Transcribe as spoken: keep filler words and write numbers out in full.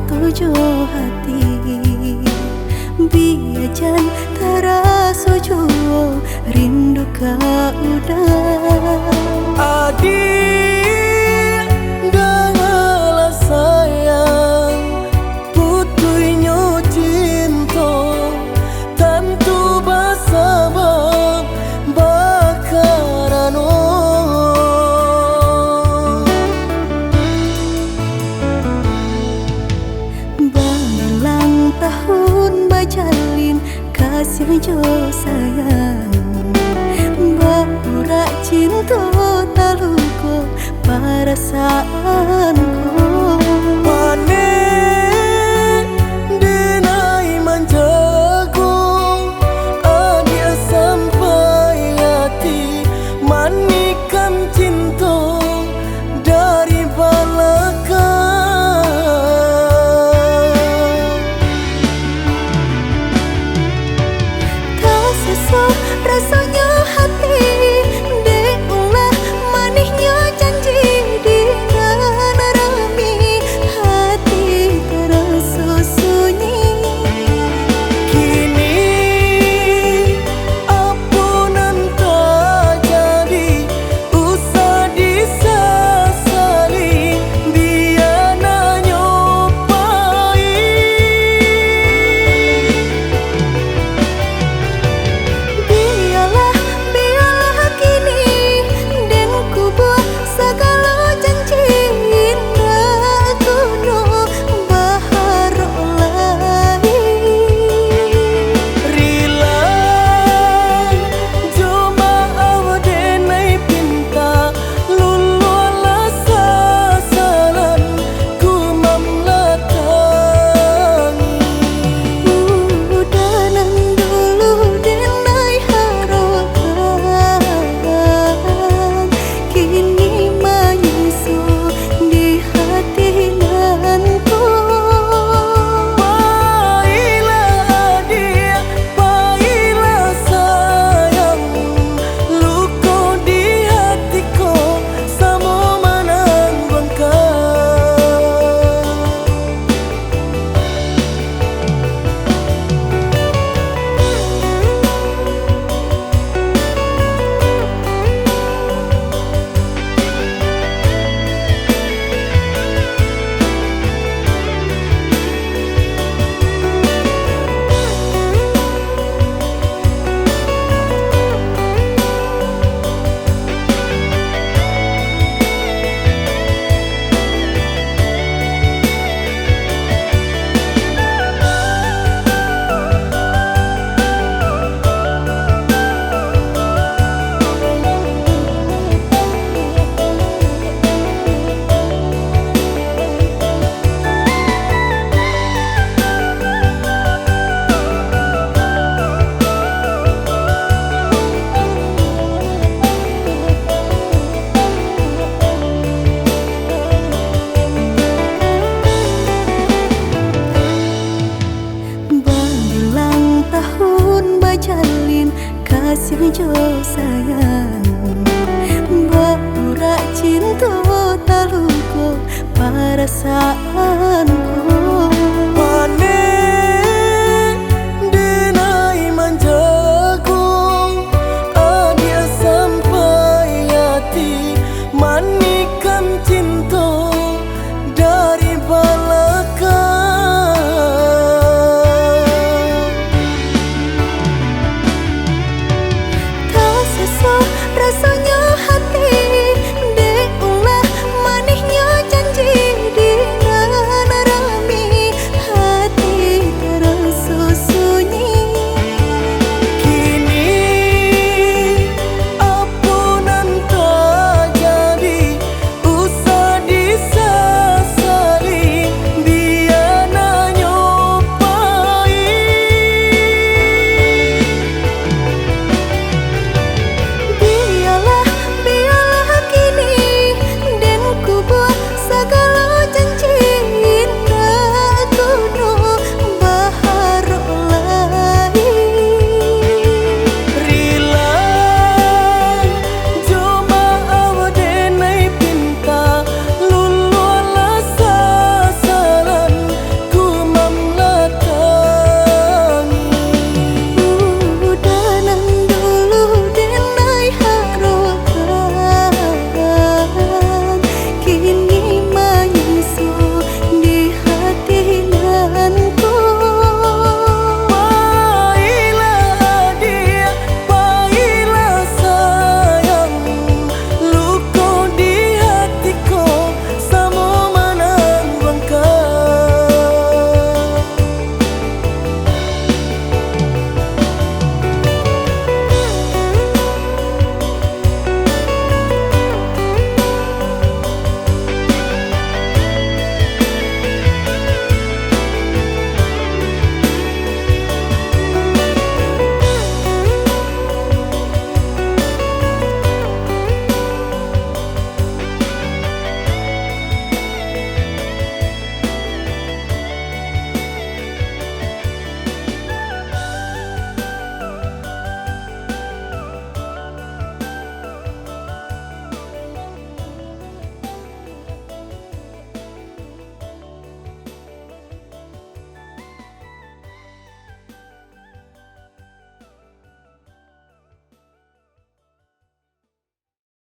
Tujuah hati, bia jan taraso juo rindu ka uda. Adiak, dangalah sayang, putuihnyo cinto, tantu basabab bakarano. Babilang tahun bajalin, kasiah jo sayang, baurak cinto taluko parasaanku. Paneh denai manjago, adiak sampai ati, manikam cinto dari balakang. Tasuso rasonyo hati, dek ulah manihnyo janji di nan rami, hati taraso sunyi. Kini apo nan tajadi, usah disasali, bia nanyo pahik. Bialah, bialah kini den kubua sagalo janji, indak kuno baharok lai. Rila jo maaf denai pinta, luluahlah sasalan ku mamalatangi. Uda nan dulu denai harokan, kini manyiso di hati nan ko. Pailah adiak, pailah sayang, luko di hati ko samo manangguangkan. Babilang tahun bajalin, kasiah jo sayang, baurak cinto taluko parasaan.